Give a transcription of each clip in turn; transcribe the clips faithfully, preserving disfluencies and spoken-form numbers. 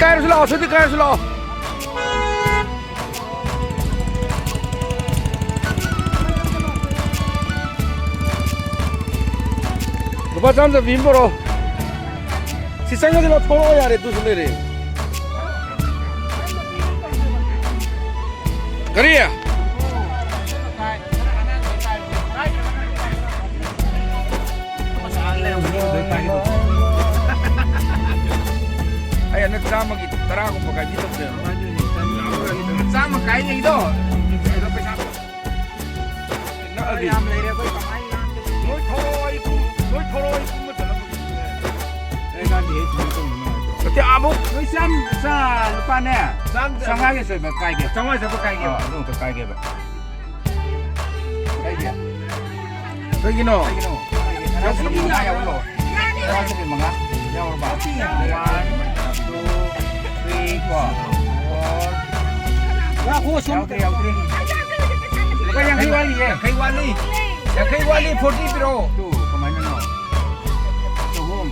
ꯀꯥꯏꯔꯁꯨ ꯂꯥꯛꯑꯣ, ꯁꯨꯇꯤ ꯀꯥꯏꯔꯁꯨ ꯂꯥꯛꯑꯣ꯫ ꯂꯨꯄꯥ ꯆꯥꯝ ꯆꯠꯄꯤ ꯑꯃ ꯄꯣꯔꯛꯑꯣ꯫ ꯁꯤ ꯆꯪꯉꯗꯤ ꯂꯧꯊꯣꯔꯛꯑꯣ ꯌꯥꯔꯦ, ꯑꯗꯨꯁꯨ ꯂꯩꯔꯦ꯫ ꯀꯔꯤ? ꯑꯩ ꯍꯟꯗꯛ ꯆꯥꯝꯃꯒꯤ ꯇꯔꯥꯒꯨꯝꯕ ꯀꯥꯏꯕꯤ ꯇꯧꯁꯦ꯫ ꯆꯥꯝꯃ ꯀꯥꯏꯅꯤꯗꯣ꯫ ꯅꯛꯑꯗꯤ꯫ ꯌꯥꯝ ꯂꯩꯔꯦ ꯑꯩꯈꯣꯏ ꯀꯃꯥꯏꯅ ꯉꯥꯡꯗꯣꯏꯅꯣ? ꯅꯣꯏ ꯊꯣꯔꯛꯑꯣ, ꯑꯩ ꯄꯨꯡ, ꯅꯣꯏ ꯊꯣꯔꯛꯑꯣ, ꯑꯩ ꯄꯨꯡ ꯑꯃ ꯆꯠꯂꯝꯃꯒꯦ꯫ ꯑꯩ ꯀꯥꯟꯗꯤ ꯑꯩ ꯁꯨꯃꯥꯏꯅ ꯇꯧꯅꯤ ꯅꯨꯡꯉꯥꯏꯇ꯭ꯔꯣ? ꯅꯠꯇꯦ, ꯑꯃꯨꯛ ꯅꯣꯏ ꯆꯥꯝ-, ꯆꯥ-, ꯂꯨꯄꯥꯅꯦ꯫ ꯆꯥꯝ-, ꯆꯥꯝꯃꯉꯥꯒꯤ ꯆꯠꯄ ꯀꯥꯏꯒꯦ꯫ ꯆꯥꯝꯃꯉꯥ ꯆꯠꯄ ꯀꯥꯏꯒꯦꯕ꯫ ꯑꯥ, ꯑꯗꯨ ꯑꯝꯇ ꯀꯥꯏꯒꯦꯕ꯫ ꯀꯩꯒꯤ? ꯀꯩꯒꯤꯅꯣ? ꯀꯩꯒꯤꯅꯣ? ꯇꯔꯥ ꯆꯠꯄꯤ ꯃꯉꯥ ꯌꯥꯎꯍꯜꯂꯣ꯫ ꯇꯔꯥ ꯆꯠꯄꯤ ꯃꯉꯥ ꯌꯥꯎꯔꯕ? One, two, three, ꯀꯣ? Four. ꯌꯥꯎꯗ꯭ꯔꯦ, ꯌꯥꯎꯗ꯭ꯔꯦ꯫ ꯂꯨꯄꯥ ꯌꯥꯡꯈꯩ ꯋꯥꯠꯂꯤꯌꯦ꯫ ꯌꯥꯡꯈꯩ ꯋꯥꯠꯂꯤ꯫ ꯌꯥꯡꯈꯩ ꯋꯥꯠꯂꯤ, forty ꯄꯤꯔꯛꯑꯣ꯫ ꯇꯨ, ꯀꯃꯥꯏꯅꯅꯣ? ꯆꯍꯨꯝ,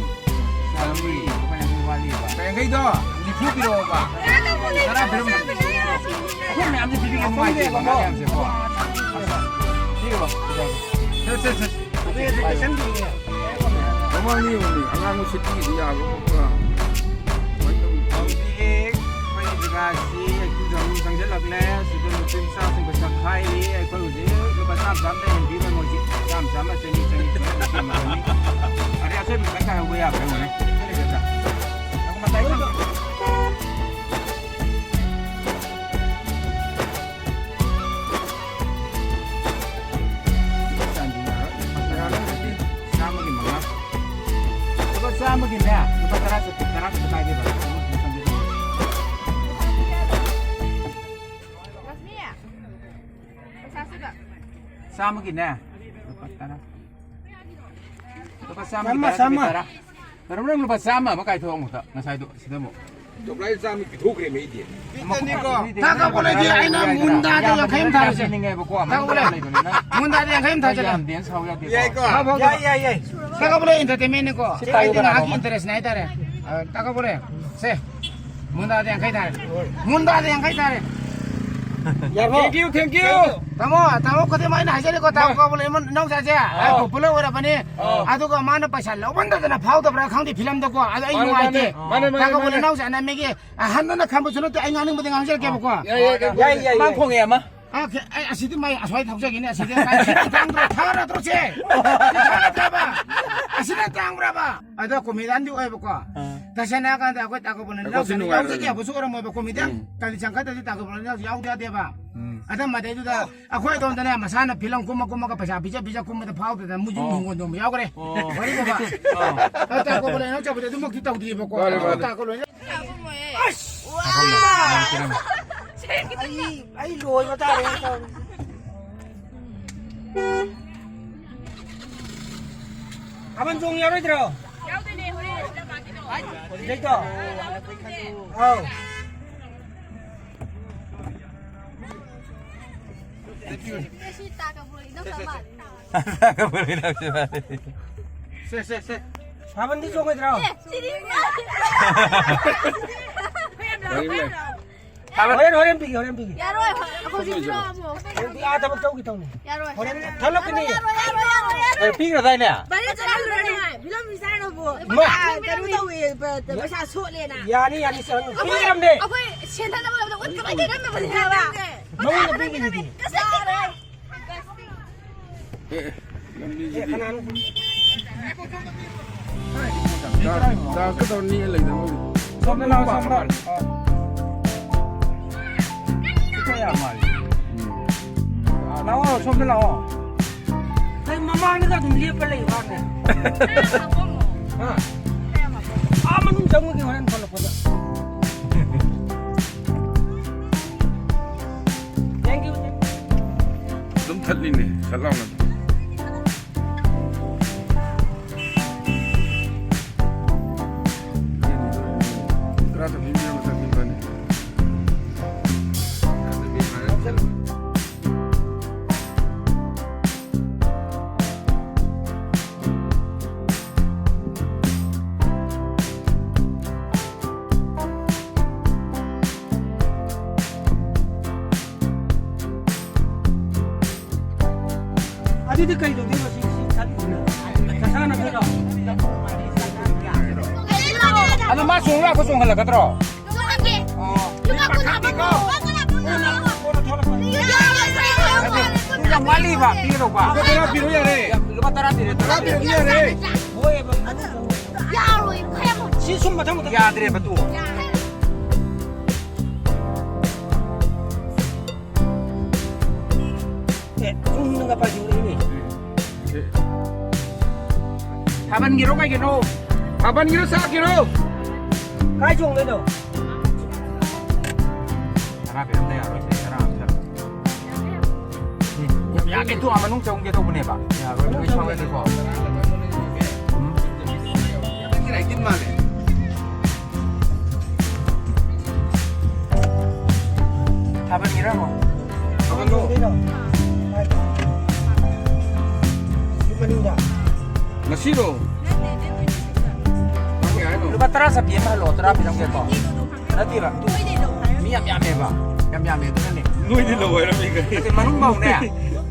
ꯆꯥꯝꯃꯔꯤ, ꯂꯨꯄꯥ ꯌꯥꯡꯈꯩ ꯋꯥꯠꯂꯤꯕ꯫ ꯌꯥꯡꯈꯩꯗꯣ ꯅꯤꯐꯨ ꯄꯤꯔꯛꯑꯣꯕ꯫ ꯇꯔꯥ ꯄꯤꯔꯝꯃꯣ꯫ ꯑꯩꯈꯣꯏ ꯃꯌꯥꯝꯁꯦ ꯄꯤꯕꯤꯒꯦ, ꯅꯨꯡꯉꯥꯏꯇꯦ, ꯃꯉꯥ ꯃꯌꯥꯝꯁꯦꯀꯣ꯫ ꯄꯤꯔꯣ꯫ ꯁꯦ, ꯁꯦ, ꯁꯦ꯫ ꯃꯃꯥꯡꯒꯤ ꯌꯦꯡꯉꯨꯅꯦ, ꯑꯉꯥꯡꯕ ꯁꯤꯇꯤꯒꯤꯗꯤ ꯌꯥꯕ ꯈꯣꯠꯄ꯭ꯔꯥ? ꯀꯃꯥꯏꯅ ꯇꯧꯔꯤ? ꯍꯧꯖꯤꯛ ꯑꯩꯈꯣꯏꯒꯤ ꯖꯒꯥꯁꯤ ꯑꯩꯈꯣꯏ ꯆꯪꯁꯤꯜꯂꯛꯂꯦ꯫ ꯁꯤꯗ ꯅꯨꯄꯤ ꯃꯆꯥꯁꯤꯡ ꯄꯩꯁꯥ ꯈꯥꯏꯔꯤ꯫ ꯑꯩꯈꯣꯏ ꯍꯧꯖꯤꯛ ꯂꯨꯄꯥ ꯆꯥꯝ ꯆꯥꯝꯗ ꯌꯦꯟꯕꯤꯔꯣꯏ ꯃꯣꯏꯁꯤ꯫ ꯆꯥꯝ ꯆꯥꯝꯃ, ꯆꯅꯤ ꯆꯅꯤ ꯄꯤꯔꯒ ꯁꯤ ꯃꯇꯝꯅꯤ꯫ ꯑꯗꯩ ꯑꯆꯣꯏꯕ ꯈꯤꯇꯪ ꯈꯥꯏꯍꯧꯕ ꯌꯥꯕ꯭ꯔꯥ ꯌꯦꯡꯉꯨꯅꯦ꯫ ꯃꯇꯥꯏ ꯈꯪꯗꯦ꯫ ꯆꯥꯝꯃꯒꯤ ꯃꯉꯥ꯫ ꯂꯨꯄꯥ ꯆꯥꯝꯃꯒꯤꯅꯦ, ꯂꯨꯄꯥ ꯇꯔꯥ ꯆꯠꯄꯤ, ꯇꯔꯥ ꯈꯛꯇ ꯀꯥꯏꯒꯦꯕ꯫ ꯆꯥꯝꯃꯒꯤꯅꯦ, ꯂꯨꯄꯥ ꯇꯔꯥ꯫ ꯂꯨꯄꯥ ꯆꯥꯝꯃꯒꯤ ꯆꯥꯝꯃ, ꯇꯔꯥ, ꯆꯥꯝꯃ꯫ ꯇꯔꯥ꯫ ꯀꯔꯝꯅ ꯂꯨꯄꯥ ꯆꯥꯝꯃ ꯑꯃ ꯀꯥꯏꯊꯣꯛ ꯑꯃꯨꯛꯇ, ꯉꯁꯥꯏꯗꯣ ꯁꯤꯗ ꯑꯃꯨꯛ꯫ ꯆꯣꯀ꯭ꯂꯦꯠ ꯆꯥꯝꯃ ꯄꯤꯊꯣꯛꯈ꯭ꯔꯦ ꯑꯩꯗꯤ꯫ ꯇꯥ ꯀꯥꯄꯣ ꯂꯩꯇꯦ, ꯑꯩꯅ ꯃꯨꯟꯗꯥꯗ ꯌꯥꯡꯈꯩ ꯑꯃ ꯊꯥꯔꯁꯦ꯫ ꯇꯥ ꯀꯥꯄꯣ ꯂꯩ꯫ ꯃꯨꯟꯗꯥꯗ ꯌꯥꯡꯈꯩ ꯑꯃ ꯊꯥꯖꯜꯂꯦ꯫ ꯌꯥꯝ ꯗꯦꯟꯁ ꯁꯥꯎ ꯌꯥꯗꯦꯀꯣ꯫ ꯌꯥꯏꯀꯣ? ꯐꯥꯎ, ꯐꯥꯎ꯫ ꯌꯥꯏ, ꯌꯥꯏ, ꯌꯥꯏ꯫ ꯇꯥ ꯀꯥꯄꯣ ꯂꯩ, entertainment ꯅꯤꯀꯣ꯫ ꯁꯤ ꯑꯩꯗꯤ ꯄꯥꯏꯌꯨ ꯉꯥꯏꯍꯥꯛꯀꯤ ꯀꯅꯥꯅꯣ? Interest ꯅꯤ ꯍꯥꯏꯇꯥꯔꯦ꯫ ꯑ, ꯇꯥ ꯀꯥꯄꯣ ꯂꯩ꯫ ꯁꯦ꯫ ꯃꯨꯟꯗꯥꯗ ꯌꯥꯡꯈꯩ ꯇꯥꯔꯦ꯫ ꯃꯨꯟꯗꯥꯗ ꯌꯥꯡꯈꯩ ꯇꯥꯔꯦ꯫ ꯌꯥꯔꯕꯣ? Thank you, thank you. ꯇꯥꯃꯣ, ꯇꯥꯃꯣ ꯈꯨꯗꯤꯡꯃꯛ ꯑꯩꯅ ꯍꯥꯏꯖꯔꯤꯀꯣ, ꯇꯥꯃꯣ ꯃꯥ- ꯀꯥꯕꯨ ꯂꯩ ꯏꯃꯨꯡ ꯏꯅꯥꯎꯆꯥꯁꯦ, ꯑꯥ꯫ ꯑꯩ popular ꯑꯣꯏꯔꯕꯅꯤ꯫ ꯑꯥ꯫ ꯑꯗꯨꯒ ꯃꯥꯅ ꯄꯩꯁꯥ ꯂꯧꯃꯟꯗꯗꯅ ꯐꯥꯎꯗꯕ꯭ꯔꯥ ꯈꯪꯗꯦ ꯐꯤꯂꯝꯗꯀꯣ, ꯑꯗ ꯑꯩ ꯃꯥꯅꯦ, ꯅꯨꯡꯉꯥꯏꯇꯦ꯫ ꯃꯥꯅꯦ, ꯃꯥꯅꯦ, ꯇꯥꯃꯣ ꯀꯥꯕꯨ ꯂꯩ ꯃꯥꯅꯦ꯫ ꯏꯅꯥꯎꯆꯥ ꯅꯝꯃꯤꯒꯦ, ꯑꯍꯟꯗꯅ ꯈꯟꯕꯁꯨ ꯅꯠꯇꯦ, ꯑꯩ ꯉꯥꯡꯅꯤꯡꯕꯗꯤ ꯉꯥꯡꯖꯔꯛꯀꯦꯕꯀꯣ꯫ ꯌꯥꯏ, ꯌꯥꯏ, ꯌꯥꯏ꯫ ꯃꯥ ꯈꯣꯡꯉꯦ ꯑꯃ꯫ ꯑꯥ, ꯈꯦ-, ꯑꯩ ꯑꯁꯤꯗꯤ ꯃꯥꯏ ꯑꯁ꯭ꯋꯥꯏ ꯊꯧꯖꯒꯤꯅꯤ, ꯑꯁꯤꯗꯤ ꯃꯥꯏ ꯁꯤꯅ ꯇꯥꯡꯗ꯭ꯔꯣ? ꯊꯥꯔꯗ꯭ꯔꯣ ꯁꯦ? ꯁꯤ ꯊꯥꯔꯗ꯭ꯔꯕ? ꯑꯁꯤꯅ ꯇꯥꯡꯕ꯭ꯔꯕ? ꯑꯗꯣ comedianꯗꯤ ꯑꯣꯏꯕꯀꯣ꯫ ꯑꯥ꯫ ꯇꯁꯦꯡꯅ ꯍꯥꯏꯔꯀꯥꯟꯗ ꯑꯩꯈꯣꯏ ꯇꯥꯀꯣ ꯄꯨꯟꯅ ꯑꯩꯈꯣꯏꯁꯨ ꯏꯅꯥꯎꯁꯦ ꯅꯨꯡꯉꯥꯏꯔꯦ꯫ ꯌꯥꯎꯖꯗꯦ ꯍꯥꯏꯕꯁꯨ ꯑꯣꯏꯔꯝꯃꯣꯏꯕ, comedian ꯎꯝ꯫ ꯀꯟꯗꯤꯁꯟ ꯈꯛꯇꯗꯤ ꯇꯥꯀꯣ ꯄꯨꯟꯅ ꯌꯥꯎꯗꯦ ꯌꯥꯗꯦꯕ꯫ ꯎꯝ꯫ ꯑꯗ ꯃꯗꯩꯗꯨꯗ ꯑꯩꯈꯣꯏ ꯑꯗꯣꯝꯗꯅꯦ ꯃꯁꯥꯅ ꯐꯤꯂꯝ ꯀꯨꯝꯃ ꯀꯨꯝꯃꯒ ꯄꯩꯁꯥ ꯄꯤꯖ ꯄꯤꯖ ꯀꯨꯝꯕꯗ ꯐꯥꯎꯗꯗꯅ ꯃꯣꯏꯁꯨ ꯑꯣ꯫ ꯍꯤꯡꯒꯣꯜꯗꯣ ꯑꯃ ꯌꯥꯎꯈ꯭ꯔꯦ꯫ ꯑꯣ꯫ ꯋꯥꯔꯤꯕꯣꯕ꯫ ꯑꯣ꯫ ꯑꯗ ꯇꯥꯀꯣ ꯄꯨꯟꯅ ꯏꯅꯥꯎ ꯆꯥꯎꯕꯗꯤ ꯑꯗꯨꯃꯛꯇꯤ ꯇꯧꯗ꯭ꯔꯤꯕꯀꯣ꯫ ꯃꯥꯅꯦ, ꯑꯗꯨꯒ ꯃꯥꯅꯦ꯫ ꯇꯥꯀꯣ ꯂꯣꯏꯅ ꯑꯩ, ꯑꯩ ꯂꯣꯏꯕ ꯇꯥꯔꯦ ꯇꯧꯔꯤꯁꯦ꯫ ꯊꯥꯕꯜ ꯆꯣꯡ ꯌꯥꯔꯣꯏꯗ꯭ꯔꯣ? ꯌꯥꯎꯗꯣꯏꯅꯦ, ꯍꯣꯔꯦꯟ꯫ ꯍꯧꯖꯤꯛꯇꯣ? ꯑꯧ꯫ ꯉꯁꯤ ꯇꯥ ꯀꯕꯣꯛ ꯏꯅꯧ ꯇꯥ ꯃꯥꯜꯂꯦ꯫ ꯁꯦ, ꯁꯦ, ꯁꯦ꯫ ꯊꯥꯕꯜꯗꯤ ꯆꯣꯡꯉꯣꯏꯗ꯭ꯔꯣ? ꯑꯦ, ꯁꯤꯗꯤ ꯂꯣꯏꯔꯦ꯫ ꯍꯣꯔꯦꯟ, ꯍꯣꯔꯦꯟ ꯄꯤꯒꯦ, ꯍꯣꯔꯦꯟ ꯄꯤꯒꯦ꯫ ꯌꯥꯔꯣꯏ, ꯍꯧꯖꯤꯛ ꯄꯤꯔꯛꯑꯣ ꯑꯃꯨꯛ꯫ ꯍꯣꯔꯦꯟ ꯄꯤ-, ꯑꯥ, ꯊꯕꯛ ꯆꯧꯈꯤ ꯇꯧꯅꯤ꯫ ꯌꯥꯔꯣꯏ꯫ ꯍꯣꯔꯦꯟ ꯊꯠꯂꯛꯀꯅꯤ꯫ ꯌꯥꯔꯣꯏ, ꯌꯥꯔꯣꯏ, ꯌꯥꯔꯣꯏ, ꯌꯥꯔꯣꯏ꯫ ꯑꯦ, ꯄꯤꯈ꯭ꯔꯗꯥꯏꯅꯦ? ꯕꯥꯔꯤ ꯆꯠꯍꯜꯂꯨꯔꯅꯨ꯫ ꯐꯤꯂꯝ ꯆꯥꯅꯕꯨ꯫ ꯃꯥ꯫ ꯀꯩꯅꯣ ꯇꯧꯋꯦ, ꯄ-, ꯄ-, ꯄꯩꯁꯥ ꯁꯣꯠꯂꯦꯅ꯫ ꯌꯥꯅꯤ, ꯌꯥꯅꯤ, ꯆꯪꯉꯨ꯫ ꯑꯩꯈꯣꯏ, ꯄꯤꯔꯝꯅꯦ꯫ ꯑꯩꯈꯣꯏ ꯁꯦꯟꯗꯅꯕ ꯂꯩꯔꯝꯗꯕꯅꯤ ꯍꯥꯏꯕ꯫ ꯃꯉꯣꯟꯗ ꯄꯤꯈꯤꯗꯨꯗꯤ꯫ ꯀꯁꯥꯔꯦ꯫ ꯑꯦ, ꯑꯦ, ꯂꯝꯕꯤꯁꯤꯗꯤ꯫ ꯑꯦ, ꯀꯅꯥꯅꯣ? ꯗꯥꯟꯁ, ꯗꯥꯟꯁꯀ ꯇꯧꯔ ꯅꯦꯛꯑ ꯂꯩꯗ ꯃꯣꯏꯗꯤ꯫ ꯁꯣꯝꯗ ꯂꯥꯛꯑꯣ, ꯁꯣꯝꯗ꯫ ꯎꯝ꯫ ꯂꯥꯛꯑꯣ, ꯁꯣꯝꯗ ꯂꯥꯛꯑꯣ꯫ ꯀꯩ ꯃꯃꯥꯡꯗ ꯑꯗꯨꯝ ꯂꯦꯞꯄ ꯂꯩ ꯃꯥꯅꯦ? ꯍꯥ? ꯑꯥ ꯃꯅꯨꯡ ꯆꯪꯉꯨꯒꯦ ꯍꯣꯔꯦꯟ ꯊꯣꯛꯂꯛꯄꯗ꯫ Thank you, thank you. ꯑꯗꯨꯝ ꯊꯠꯂꯤꯅꯦ, ꯁꯠ ꯂꯥꯎꯅ꯫ ꯇꯔꯥ ꯆꯠꯄꯤ ꯃꯌꯥꯝ ꯆꯠꯄꯤ ꯐꯅꯤ꯫ ꯑꯗꯨꯗꯤ ꯀꯩꯗꯧꯗꯣꯏꯕ ꯁꯤ, ꯁꯤ ꯊꯥꯗꯣꯛꯑꯒ? ꯅꯁꯥꯅ ꯅꯠꯇ꯭ꯔꯣ? ꯑꯗꯣ ꯃꯥ ꯆꯣꯡ ꯂꯥꯛꯄ ꯆꯣꯡꯍꯜꯂꯛꯀꯗ꯭ꯔꯣ? ꯆꯣꯡꯍꯟꯒꯦ꯫ ꯑꯣ꯫ ꯂꯨꯄꯥ ꯀꯨꯟ ꯍꯥꯞꯄꯛꯑꯣ꯫ ꯀꯣꯟꯅ ꯊꯣꯛꯂꯛꯄ꯫ ꯌꯥꯔꯣꯏ, ꯌꯥꯔꯣꯏ, ꯌꯥꯔꯣꯏ꯫ ꯌꯥꯝ ꯋꯥꯠꯂꯤꯕ ꯄꯤꯒꯗꯧꯕ꯫ ꯂꯨꯄꯥ ꯇꯔꯥ ꯄꯤꯔꯣ ꯌꯥꯔꯦ꯫ ꯂꯨꯄꯥ ꯇꯔꯥ ꯄꯤꯔꯦ, ꯇꯔꯥ ꯄꯤꯔꯦ꯫ ꯇꯔꯥ ꯄꯤꯔꯣ ꯌꯥꯔꯦ꯫ ꯌꯥꯔꯣꯏ, ꯈꯔ ꯌꯥꯝ ꯁꯤ ꯁꯨꯝ ꯃꯊꯪ ꯃꯊꯪ꯫ ꯌꯥꯗ꯭ꯔꯦꯕ ꯇꯨ꯫ ꯌꯥꯔꯦ꯫ ꯑꯦ, ꯆꯨꯝꯅꯒ ꯄꯥꯏꯊꯣꯔꯛꯏꯅꯦ꯫ ꯊꯥꯕꯜꯒꯤꯔꯣ ꯀꯩꯒꯤꯅꯣ? ꯊꯥꯕꯜꯒꯤꯔꯣ ꯆꯥꯛꯀꯤꯔꯣ? ꯀꯥꯏ ꯆꯣꯡꯗꯣꯏꯅꯣ? ꯇꯔꯥ ꯄꯤꯔꯝꯗ ꯌꯥꯔꯣꯏ, ꯁꯤ ꯇꯔꯥ ꯑꯃ ꯆꯠꯂꯣ꯫ ꯌꯥꯝ ꯌꯥꯛꯀꯦ ꯇꯨ, ꯑꯥ ꯃꯅꯨꯡ ꯆꯪꯒꯦ ꯇꯧꯕꯅꯦꯕ꯫ ꯌꯥꯔꯣꯏ, ꯂꯣꯏ ꯁꯥꯎꯔꯅꯤꯀꯣ꯫ ꯎꯝ꯫ ꯊꯥꯕꯜꯒꯤꯔꯣ? ꯊꯥꯕꯜꯂꯣ? ꯉꯁꯤꯔꯣ? ꯀꯌꯥ ꯍꯥꯏꯅꯣ? ꯂꯨꯄꯥ ꯇꯔꯥ ꯆꯠꯄꯤ ꯑꯃ ꯍꯜꯂꯣ, ꯇꯔꯥ ꯄꯤꯔꯝꯒꯦꯀꯣ꯫ ꯅꯠꯇꯦꯕ, ꯇꯨ꯫ ꯃꯤ ꯌꯥꯝ ꯌꯥꯝꯃꯦꯕ꯫ ꯌꯥꯝ ꯌꯥꯝꯃꯦ, ꯑꯗꯨꯅꯅꯦ꯫ ꯅꯣꯏꯗꯤ ꯂꯧ ꯍꯥꯏꯔꯝꯃꯤ ꯀꯔꯤ? ꯅꯠꯇꯦ, ꯃꯅꯨꯡ ꯐꯥꯎꯅꯦ꯫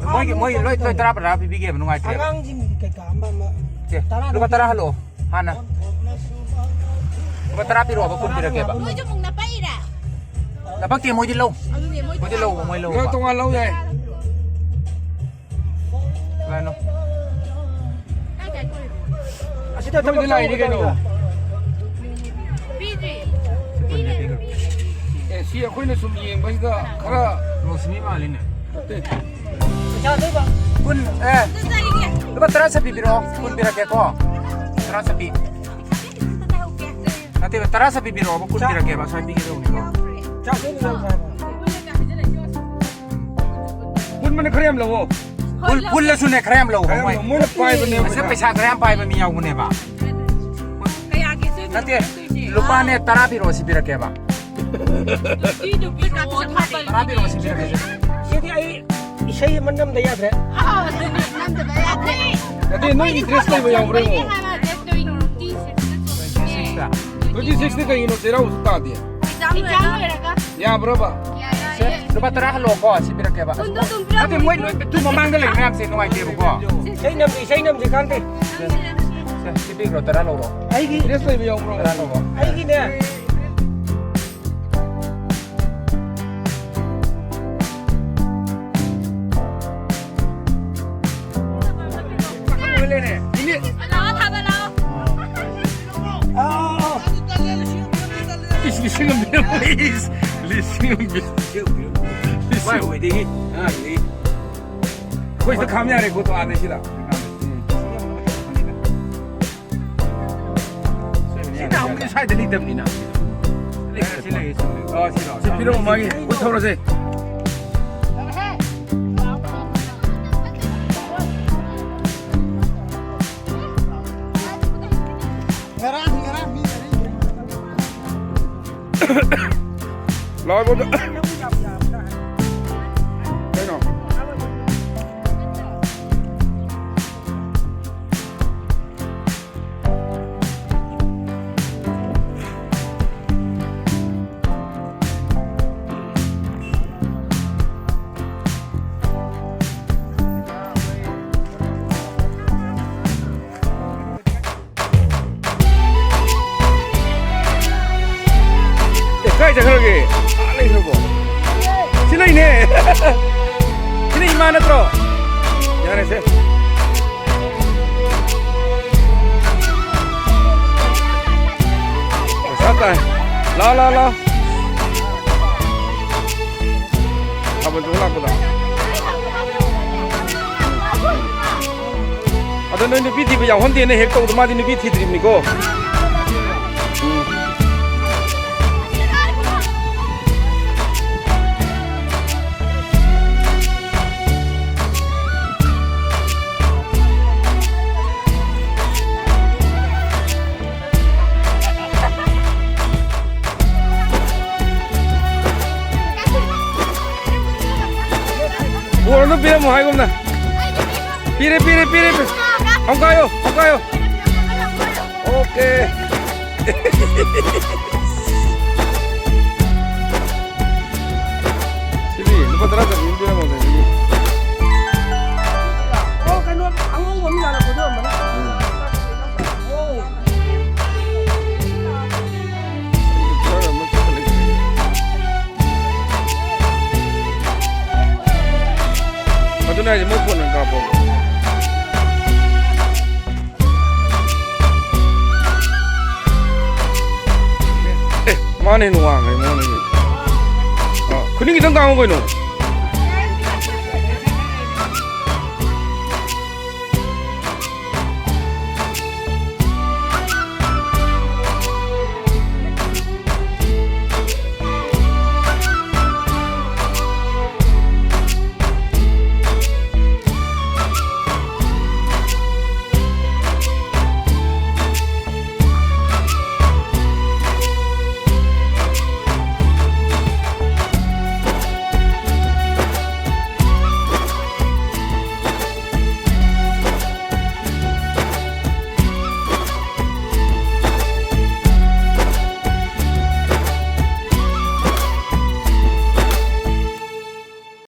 ꯃꯣꯏꯒꯤ, ꯃꯣꯏꯒꯤ ꯂꯣꯏ, ꯂꯣꯏ ꯇꯔꯥ ꯇꯔꯥ ꯄꯤꯕꯤꯒꯦꯕ, ꯅꯨꯡꯉꯥꯏꯇ꯭ꯔꯦꯕ꯫ ꯑꯉꯥꯡꯁꯤꯡꯒꯤ ꯀꯩꯀꯥ ꯑꯃ ꯑꯃ ꯁꯦ, ꯇꯔꯥ ꯂꯨꯄꯥ ꯇꯔꯥ ꯍꯜꯂꯛꯑꯣ꯫ ꯍꯥꯟꯅ꯫ ꯂꯨꯄꯥ ꯇꯔꯥ ꯄꯤꯔꯛꯑꯣꯕ, ꯀꯨꯟ ꯄꯤꯔꯛꯀꯦꯕ꯫ ꯃꯣꯏꯁꯨ ꯑꯃꯨꯛ ꯅꯄꯛꯏꯔꯥ? ꯅꯄꯛꯇꯦ, ꯃꯣꯏꯗꯤ ꯂꯧ꯫ ꯑꯗꯨꯅꯦ, ꯃꯣꯏꯗꯤ ꯃꯣꯏꯗꯤ ꯂꯧ, ꯃꯣꯏ ꯂꯧ꯫ ꯅꯪ ꯇꯣꯉꯥꯟ ꯂꯧ ꯌꯥꯏ꯫ ꯀꯩꯅꯣ? ꯑꯁꯤꯗ ꯊꯕꯛ ꯂꯥꯛꯏꯅꯤ ꯀꯩꯅꯣ꯫ ꯄꯤꯗ꯭ꯔꯤ꯫ ꯑꯦ, ꯁꯤ ꯑꯩꯈꯣꯏꯅ ꯁꯨꯝ ꯌꯦꯡꯕꯁꯤꯗ ꯈꯔ ꯔꯣꯁꯅꯤ ꯃꯥꯜꯂꯤꯅꯦ꯫ ꯅꯠꯇꯦ꯫ ꯄꯩꯁꯥ ꯑꯇꯩꯕ? ꯀꯨꯟ, ꯑꯦ, ꯂꯨꯄꯥ ꯇꯔꯥ ꯆꯠꯄꯤ ꯄꯤꯔꯛꯑꯣ, ꯀꯨꯟ ꯄꯤꯔꯛꯀꯦꯀꯣ꯫ ꯇꯔꯥ ꯆꯠꯄꯤ꯫ ꯅꯠꯇꯦꯕ, ꯇꯔꯥ ꯆꯠꯄꯤ ꯄꯤꯔꯛꯑꯣꯕ, ꯀꯨꯟ ꯄꯤꯔꯛꯀꯦꯕ, ꯁ꯭ꯋꯥꯏ ꯄꯤꯒꯦ ꯇꯧꯕꯅꯤꯀꯣ꯫ ꯆꯥꯛ ꯂꯩꯕ ꯌꯥꯎꯗ꯭ꯔꯦ ꯍꯥꯏꯕ꯫ ꯄꯨꯟꯕꯅ ꯈꯔ ꯌꯥꯝ ꯂꯧꯑꯣ꯫ ꯄꯨꯜ-, ꯄꯨꯜꯂꯁꯨꯅꯦ, ꯈꯔ ꯌꯥꯝ ꯂꯧꯑꯣ, ꯈꯔ ꯌꯥꯝ ꯃꯣꯏ꯫ ꯂꯧꯑꯣ, ꯃꯣꯏꯅ ꯄꯥꯏꯕꯅꯦꯕ ꯃꯁꯤ ꯄꯩꯁꯥ꯫ ꯄꯩꯁꯥ ꯈꯔ ꯌꯥꯝ ꯄꯥꯏꯕ ꯃꯤ ꯌꯥꯎꯕꯅꯦꯕ꯫ ꯀꯌꯥꯒꯤ ꯆꯣꯏꯕ ꯅꯠꯇꯦ, ꯆꯣꯏꯁꯦ? ꯂꯨꯄꯥꯅꯦ ꯇꯔꯥ ꯄꯤꯔꯛꯑꯣ, ꯁꯤ ꯄꯤꯔꯛꯀꯦꯕ꯫ ꯅꯨꯄꯤ, ꯅꯨꯄꯤ ꯀꯥꯇꯣꯟ ꯍꯥꯞꯄ ꯇꯔꯥ ꯄꯤꯔꯛꯑꯣ, ꯁꯤ ꯄꯤꯔꯛꯀꯦ꯫ ꯁꯤꯗꯤ ꯑꯩ ꯏꯁꯩ ꯑꯃ ꯅꯝꯗ ꯌꯥꯗ꯭ꯔꯦ꯫ ꯑꯥ, ꯑꯗꯨꯅꯦ, ꯅꯝꯗꯕ ꯌꯥꯗ꯭ꯔꯦ꯫ ꯅꯠꯇꯦ, ꯅꯣꯏ interest ꯂꯩꯕ ꯌꯥꯎꯕ꯭ꯔꯥ ꯌꯦꯡꯉꯣ꯫ ꯍꯥꯏꯕ, that's twenty, twenty-six ꯅ ꯆꯣꯡꯉꯤꯅꯦ꯫ Twenty-six ꯇ? Twenty-six ꯇꯤ ꯀꯩꯒꯤꯅꯣ ꯆꯩꯔꯥꯎꯕꯁꯨ ꯇꯥꯗꯦ? Exam ꯂꯣꯏꯔꯒ꯫ Exam ꯂꯣꯏꯔꯒ꯫ ꯌꯥꯕ꯭ꯔꯕ? ꯌꯥꯏ, ꯌꯥꯏ꯫ ꯂꯨꯄꯥ ꯇꯔꯥ ꯍꯜꯂꯣꯀꯣ, ꯁꯤ ꯄꯤꯔꯛꯀꯦꯕ꯫ ꯀꯨꯟꯗꯣ ꯑꯗꯨꯝ ꯄꯤꯔꯝꯃꯣ꯫ ꯅꯠꯇꯦ, ꯃꯣꯏ ꯂꯣꯏ ꯇꯨ ꯃꯃꯥꯡꯗ ꯂꯩ ꯃꯌꯥꯝꯁꯦ ꯅꯨꯡꯉꯥꯏꯇꯦꯕꯀꯣ꯫ ꯏꯁꯩ ꯅꯝꯁꯤ, ꯏꯁꯩ ꯅꯝꯁꯤ ꯀꯥꯟꯗꯦ꯫ ꯁꯦ, ꯁꯤ ꯄꯤꯈ꯭ꯔꯣ, ꯇꯔꯥ ꯂꯧꯔꯣ꯫ ꯑꯩꯒꯤ ꯗ꯭ꯔꯦꯁ ꯂꯩꯕ ꯌꯥꯎꯕ꯭ꯔꯣ? ꯇꯔꯥ ꯂꯧꯔꯣ꯫ ꯑꯩꯒꯤꯅꯦ꯫ ꯂꯥꯛꯑꯣ, ꯊꯥꯕ ꯂꯥꯛꯑꯣ꯫ ꯏꯁ, ꯂꯤꯁꯤꯡ ꯑꯃ ꯄꯤꯔꯝꯃꯣ, ꯏꯁ, ꯂꯤꯁꯤꯡ ꯑꯃ ꯄꯤꯔꯝꯃꯣ꯫ ꯂꯤꯁꯤꯡ ꯑꯃ ꯄꯤꯔꯝꯃꯣ꯫ ꯃꯥꯏ ꯑꯣꯏꯗꯦꯍꯦ, ꯑꯉꯥꯡꯁꯤꯗꯤ꯫ ꯑꯩꯈꯣꯏ ꯁꯤꯗ ꯈꯥꯝ ꯌꯥꯔꯦꯀꯣ, ꯇꯣꯉꯥꯟꯅ ꯁꯤꯗ꯫ ꯁꯤ ꯅꯍꯥꯟꯃꯨꯛꯀꯤ ꯁ꯭ꯋꯥꯏꯗ ꯂꯩꯇꯕꯅꯤꯅ꯫ ꯁꯤ ꯂꯩ, ꯁꯤ ꯂꯩ꯫ ꯑꯣ, ꯁꯤꯔꯣ? ꯁꯤ ꯄꯤꯔꯛꯑꯣ, ꯃꯥꯒꯤ꯫ ꯑꯩꯈꯣꯏ ꯊꯧꯔꯁꯦ꯫ ꯂꯥꯛꯑꯣ, ꯏꯕꯣꯛꯇ꯫ ꯀꯩꯅꯣ? ꯑꯦ, ꯀꯥꯏ ꯆꯠꯈ꯭ꯔꯒꯦ? ꯑꯥ ꯂꯩꯈ꯭ꯔꯕꯣ? ꯁꯤ ꯂꯩꯅꯦ꯫ ꯁꯤꯅ ꯏꯃꯥ ꯅꯠꯇ꯭ꯔꯣ? ꯌꯥꯔꯦꯁꯦ꯫ ꯄꯩꯁꯥ ꯇꯥꯏ꯫ ꯂꯥꯎ, ꯂꯥꯎ, ꯂꯥꯎ꯫ ꯊꯥꯕꯜ ꯆꯣꯡ ꯂꯥꯛꯄꯗ꯫ ꯑꯗꯣ ꯅꯣꯏ ꯅꯨꯄꯤ ꯊꯤꯕ ꯌꯥꯎꯍꯟꯗꯦꯅ ꯍꯦꯛ ꯇꯧꯕꯗꯣ, ꯃꯥꯗꯤ ꯅꯨꯄꯤ ꯊꯤꯗ꯭ꯔꯤꯕꯅꯤꯀꯣ꯫ ꯎꯝ꯫ ꯕꯣꯔ ꯑꯗꯨꯝ ꯄꯤꯔꯝꯃꯣ ꯍꯥꯏꯒꯨꯝꯅ꯫ ꯄꯤꯔꯦ, ꯄꯤꯔꯦ, ꯄꯤꯔꯦ, ꯄꯤꯔꯦ꯫ ꯑꯃꯨꯛ ꯀꯥꯏꯌꯣ, ꯑꯃꯨꯛ ꯀꯥꯏꯌꯣ꯫ ꯑꯣꯀꯦ꯫ ꯇꯔꯥ ꯆꯠꯄꯤ ꯑꯃ ꯄꯤꯔꯝꯃꯣ, ꯀꯩꯅꯣ꯫ ꯑꯣ, ꯀꯩꯅꯣ, ꯑꯉꯧꯕ ꯑꯃ ꯌꯥꯜꯂꯛꯄꯗꯣ ꯑꯣꯏꯔꯝꯃꯅꯤ꯫ ꯎꯝ꯫ ꯑꯣ꯫ ꯑꯗꯨꯅ ꯍꯥꯏꯁꯦ, ꯃꯣꯏ ꯐꯣꯟ ꯑꯣꯏꯅ ꯀꯥꯞꯄꯣ꯫ ꯑꯦ, ꯃꯥꯅ ꯍꯦꯟꯅ ꯋꯥꯡꯉꯦ, ꯃꯉꯣꯟꯗꯒꯤ꯫ ꯑ, ꯈꯨꯅꯤꯡ ꯈꯤꯇꯪ ꯀꯥꯡꯉꯨ ꯀꯩꯅꯣ꯫